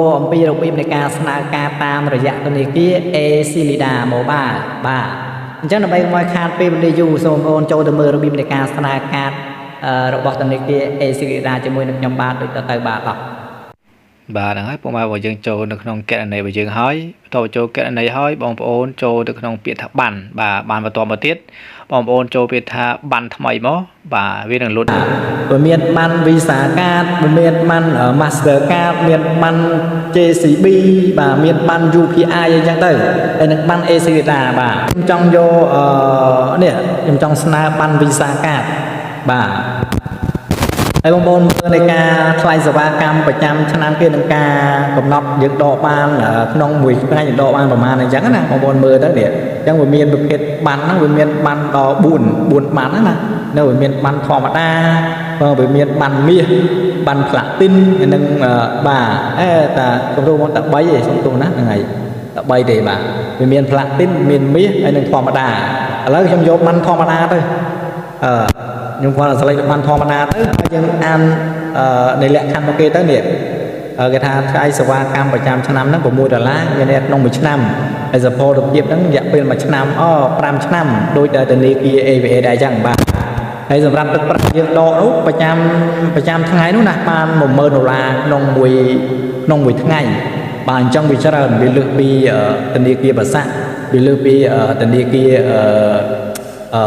អំពីរបៀបនៃការស្នើការតាមរយៈធនាគារ ACLEDA Mobile បាទអញ្ចឹងដើម្បីកុំឲ្យខាតពេលវេលាយូរសូមបងប្អូនចូលទៅមើលរបៀបនៃការស្នើកាតរបស់ធនាគារ ACLEDA ជាមួយនឹងខ្ញុំបាទដូចតទៅបាទអស់ បាទហ្នឹងហើយពុកម៉ែបងយើងចូលនៅក្នុងគណនីរបស់យើងហើយបន្ទាប់ចូលគណនីហើយបងប្អូនចូលទៅក្នុងពាក្យថាបានបាទបានបន្តមកទៀតបងប្អូនចូលពាក្យថាបានថ្មីមកបាទវានឹងលុត វាមានបាន Visa card វាមានបាន Master card មានបាន JCB បាទមានបាន UPI អីចឹងទៅហើយនឹងបាន ACLEDA បាទខ្ញុំចង់យកអឺនេះខ្ញុំចង់ស្នើបាន Visa card បាទហើយបងប្អូនមើលនៃការថ្លៃសេវាកម្មប្រចាំឆ្នាំគេនឹងការកំណត់យើងដកបានក្នុងមួយថ្ងៃយើងដកបានប្រហែលអញ្ចឹងណាបងប្អូនមើលទៅនេះអញ្ចឹងវាមានប្រភេទបានហ្នឹងវាមានបានដល់4 4បានណានៅវាមានបានធម្មតាវាមានបានមាសបានផ្លាទីននិងបាទអេតាសំទោសមកតែ3ឯងសំទោសណាហ្នឹងហើយតែ3ទេបាទវាមានផ្លាទីនមានមាសហើយនិងធម្មតាឥឡូវខ្ញុំយកបានធម្មតាទៅអឺខ្ញុំគាត់តែ select បានធម្មតាទៅហើយយើងអាននៃលក្ខខណ្ឌរបស់គេទៅនេះគេថាថ្លៃសេវាកម្មប្រចាំឆ្នាំហ្នឹង6ដុល្លារមានន័យក្នុងមួយឆ្នាំហើយសពលភាពហ្នឹងរយៈពេល1ឆ្នាំអូ5ឆ្នាំដូចដែលធនាគារ ABA ដែរអញ្ចឹងបាទហើយសម្រាប់ទឹកប្រាក់យើងដកនោះប្រចាំប្រចាំថ្ងៃនោះណាបាន10000ដុល្លារក្នុងមួយក្នុងមួយថ្ងៃបាទអញ្ចឹងវាច្រើនវាលើសពីធនាគារបាសាក់វាលើសពីធនាគារអឺ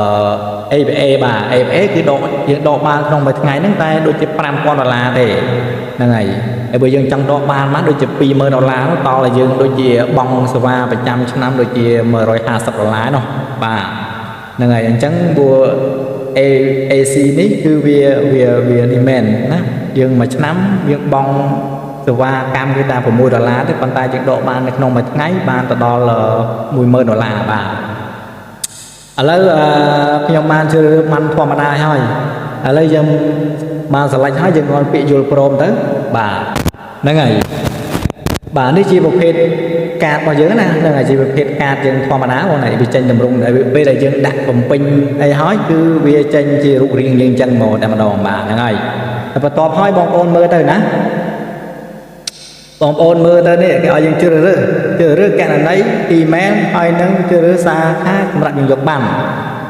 ABA បាទ ABA គឺដកយើងដកបានក្នុងមួយថ្ងៃហ្នឹងតែដូចជា5000ដុល្លារទេហ្នឹងហើយហើយបើយើងចង់ដកបានមកដូចជា20000ដុល្លារនោះតឲ្យយើងដូចជាបង់សេវាប្រចាំឆ្នាំដូចជា150ដុល្លារនោះបាទហ្នឹងហើយអញ្ចឹងព្រោះ A AC នេះគឺវាវាវានេះមែនណាយើងមួយឆ្នាំយើងបង់សេវាកម្មគឺតែ6ដុល្លារទេប៉ុន្តែយើងដកបាននៅក្នុងមួយថ្ងៃបានទៅដល់10000ដុល្លារបាទឥឡូវខ្ញុំបានជ្រើសរើសបានធម្មតាហើយឥឡូវយើងបាន select ហើយយើងគាត់ពាក្យយល់ព្រមទៅបាទហ្នឹងហើយបាទនេះជាប្រភេទកាតរបស់យើងណាហ្នឹងហើយជាប្រភេទកាតយើងធម្មតាបងណាវាចេញតម្រង់ដែលពេលដែលយើងដាក់បំពេញអីហើយគឺវាចេញជារូបរាងយើងចឹងមកតែម្ដងបាទហ្នឹងហើយតែបន្ទាប់ហើយបងប្អូនមើលទៅណាបងប្អូនមើលទៅនេះគេឲ្យយើងជ្រើសរើសជ្រើសរើសកណន័យអ៊ីមែលហើយនឹងជ្រើសរើសសាខាសម្រាប់យើងយកបាន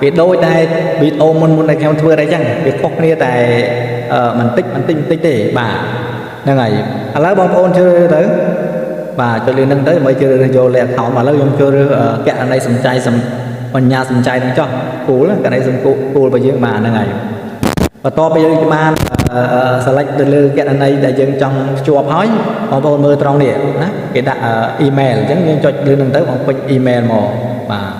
វាដូចតែវីដេអូមុនមុនដែលខ្ញុំធ្វើដែរចឹងវាខុសគ្នាតែបន្តិចបន្តិចបន្តិចទេបាទហ្នឹងហើយឥឡូវបងប្អូនជ្រើសរើសទៅបាទចុចលើនឹងទៅដើម្បីជ្រើសរើសយកលេខ account ឥឡូវខ្ញុំជ្រើសរើសកណន័យសំចៃសំបញ្ញាសំចៃនឹងចោះគូលកណន័យសំគូលរបស់យើងបាទហ្នឹងហើយបន្ទាប់ពីយើងបាន select ទៅលើកណន័យដែលយើងចង់ភ្ជាប់ហើយបងប្អូនមើលត្រង់នេះណាគេដាក់ email អញ្ចឹងយើងចុចលើនឹងទៅបំពេញ email មកបាទ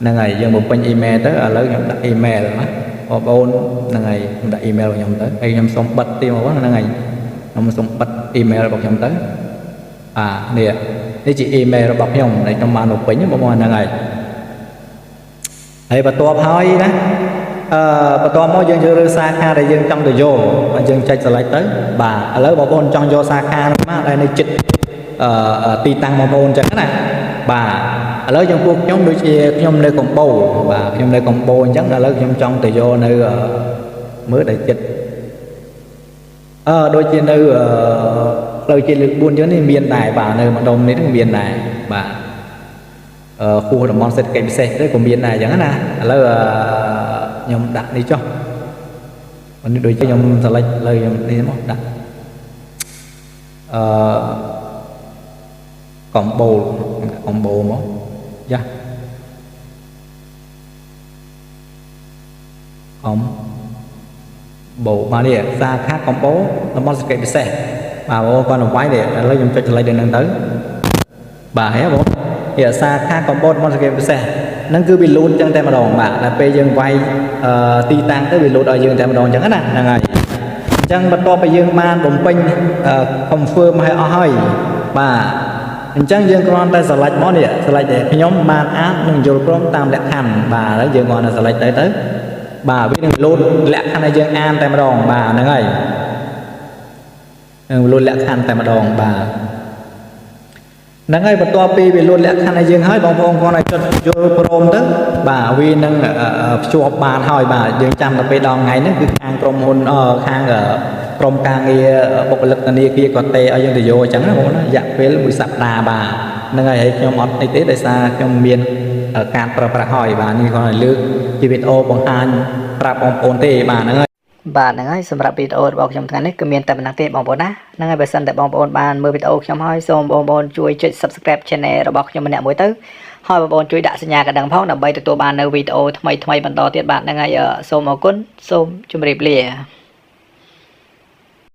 ហ្នឹងហើយយើងបំពេញ email ទៅឥឡូវខ្ញុំដាក់ email ណាបងប្អូនហ្នឹងហើយខ្ញុំដាក់ email របស់ខ្ញុំទៅហើយខ្ញុំសូមបិទទីមកហ្នឹងហើយខ្ញុំសូមបិទ email របស់ខ្ញុំទៅបាទនេះនេះជា email របស់ខ្ញុំដែលខ្ញុំបានបំពេញបងប្អូនហ្នឹងហើយហើយបន្ទាប់ហើយណាអឺបន្ទាប់មកយើងជ្រើសរើសសាខាដែលយើងចង់ទៅយកហើយយើងចុច select ទៅបាទឥឡូវបងប្អូនចង់យកសាខានោះមកដែលនៅជិតអឺទីតាំងបងប្អូនអញ្ចឹងណាបាទឥឡូវចំពោះខ្ញុំដូចជាខ្ញុំនៅកំបូរបាទខ្ញុំនៅកំបូរអញ្ចឹងឥឡូវខ្ញុំចង់ទៅយកនៅមើលដែលចិត្តអឺដូចជានៅផ្លូវជាតិលេខ4អញ្ចឹងនេះមានដែរបាទនៅម្ដុំនេះនឹងមានដែរបាទអឺហួសតំបន់សេដ្ឋកិច្ចពិសេសទៅក៏មានដែរអញ្ចឹងណាឥឡូវខ្ញុំដាក់នេះចុះនេះដូចខ្ញុំ select លើខ្ញុំនេះមកដាក់អឺកំបូលកំបូលមកយ៉ាកំបូលបាទនេះសាខាកំបូលតំបន់សេដ្ឋកិច្ចពិសេសបាទបងគាត់នឹងវាយនេះឥឡូវខ្ញុំចុច select ដល់នឹងទៅបាទហេបងនេះសាខាកំបូលតំបន់សេដ្ឋកិច្ចពិសេសហ្នឹងគឺវាលូតចឹងតែម្ដងបាទដល់ពេលយើងវាយទីតាំងទៅវាលូតឲ្យយើងតែម្ដងចឹងណាហ្នឹងហើយអញ្ចឹងបន្ទាប់ពីយើងបានបំពេញ confirm ឲ្យអស់ហើយបាទអញ្ចឹងយើងគ្រាន់តែ select មកនេះ select តែខ្ញុំបានអាននិងយល់ព្រមតាមលក្ខខណ្ឌបាទហើយយើងគ្រាន់តែ select ទៅទៅបាទវានឹងលូតលក្ខខណ្ឌឲ្យយើងអានតែម្ដងបាទហ្នឹងហើយនឹងលូតលក្ខខណ្ឌតែម្ដងបាទហ្នឹងហើយបន្ទាប់ពីវាលូតលក្ខខណ្ឌឲ្យយើងហើយបងប្អូនគ្រាន់តែចុចយល់ព្រមទៅបាទវានឹងភ្ជាប់បានហើយបាទយើងចាំតែពេលដល់ថ្ងៃហ្នឹងគឺខាងក្រុមហ៊ុនខាង ក្រុមការងារបុគ្គលិកធនាគារគាត់ទេឲ្យយើងទៅយកអញ្ចឹងណាបងប្អូនណារយៈពេលមួយសប្តាហ៍បាទហ្នឹងហើយហើយខ្ញុំអត់នេះទេដោយសារខ្ញុំមានការប្រើប្រាស់ហើយបាទនេះគាត់ឲ្យលើកជាវីដេអូបង្ហាញប្រាប់បងប្អូនទេបាទហ្នឹងហើយ បាទហ្នឹងហើយសម្រាប់វីដេអូរបស់ខ្ញុំថ្ងៃនេះគឺមានតែប៉ុណ្ណឹងទេបងប្អូនណាហ្នឹងហើយបើសិនតែបងប្អូនបានមើលវីដេអូខ្ញុំហើយសូមបងប្អូនជួយចុច Subscribe Channel របស់ខ្ញុំម្នាក់មួយទៅហើយបងប្អូនជួយដាក់សញ្ញាកណ្ដឹងផងដើម្បីទទួលបាននៅវីដេអូថ្មីៗបន្តទៀតបាទហ្នឹងហើយសូមអរគុណសូមជម្រាបលា។